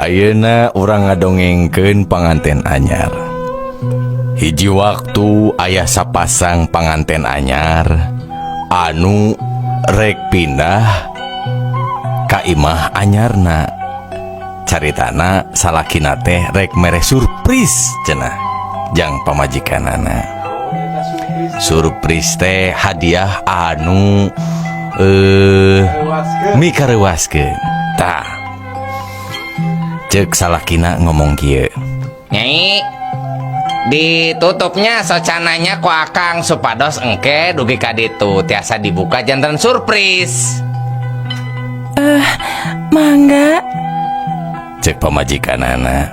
Ayeuna urang ngadongengkeun panganten anyar. Hiji waktu aya sapasang panganten anyar anu rek pindah ka imah anyarna. Caritana salakina teh rek mere surprise cenah jang pamajikanana. Surprise teh hadiah anu eh mikareuwaskeun. Tah. Cek salakina ngomong kieu. Nyai, ditutupnya socananya ku akang supados engke dugi ka ditu tiasa dibuka janten surprise. Mangga. Cek pamajikanana.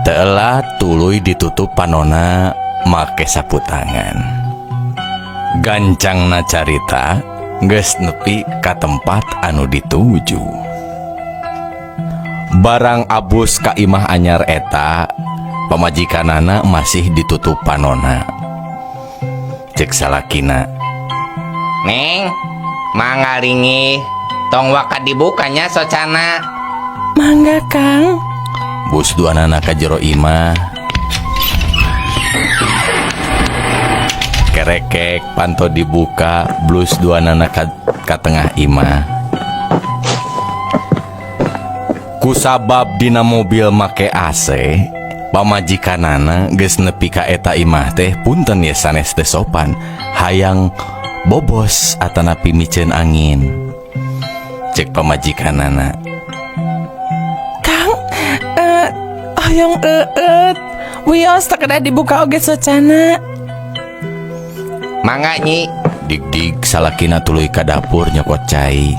Telah tuluy ditutup panona make sapu tangan. Gancangna carita geus nepi ka tempat anu dituju. Barang abus ka imah anyar eta, pamajikanana masih ditutup panona. Cek salakina, Neng, mangga linggih, tong waka dibukanya socana. Mangga, Kang. Bus duanana ka jero imah. Kerekek panto dibuka, blus duanana ka tengah imah. Kusabab dina mobil make AC, pamajikanana geus nepi ka eta imah teh punten ye sanes teh sopan, hayang bobos atanapi miceun angin. Cek pamajikanana, Kang, hoyong eueut. Wios teu kedah dibuka oge socana. Mangga, Nyi. Dig-dig salakina tuluy ka dapur nyokot cai.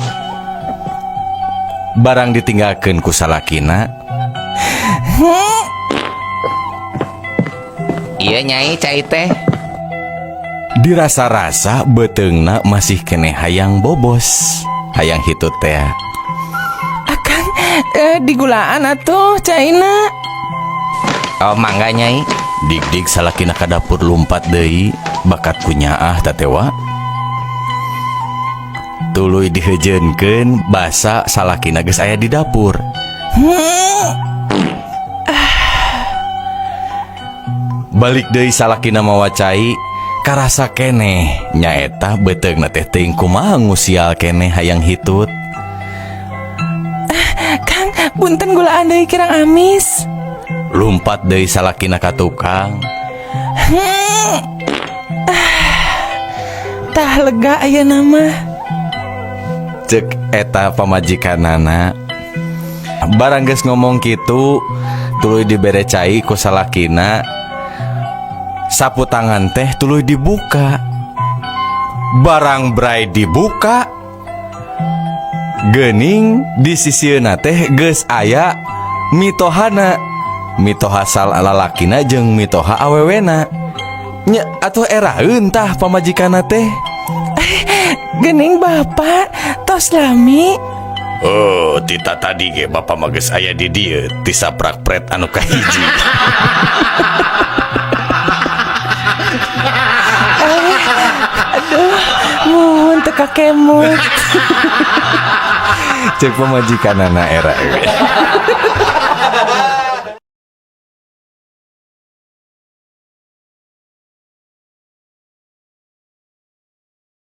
Barang ditinggalkeun ku salakina, Iya, Nyai, cai teh. Dirasa-rasa beuteungna masih keneh hayang bobos, hayang hitut teh. Akang, digulaan atuh caina. Oh, mangga, Nyai. Dig-dig salakina ka dapur lumpat deui, bakat kunyaah tatewa. Tuluy diheujeunkeun basa salakina geus aya di dapur. Balik deui salakina mawa cai, karasa keneh nyaeta beuteungna teh teuing kumaha ngusial keneh hayang hitut. Kang, punten gulaan deui kirang amis. Lumpat deui salakina ka tukang. Tah lega ayeuna mah. Cek eta pamajikanana. Barang geus ngomong kitu, tuluy dibere cai ku salakina. Sapu tangan teh tuluy dibuka. Barang bray dibuka, geuning di sisieuna teh geus aya mitohana. Mitoha sal lalakina jeung mitoha awewena. Nya atuh eraeun tah pamajikanna teh. Geuning bapak tos lami. Oh, tita tadi ge bapak mah geus aya di dieu ti saprak pret anu kahiji. Aduh, mun teu kakemut. Cek pamajikanana era.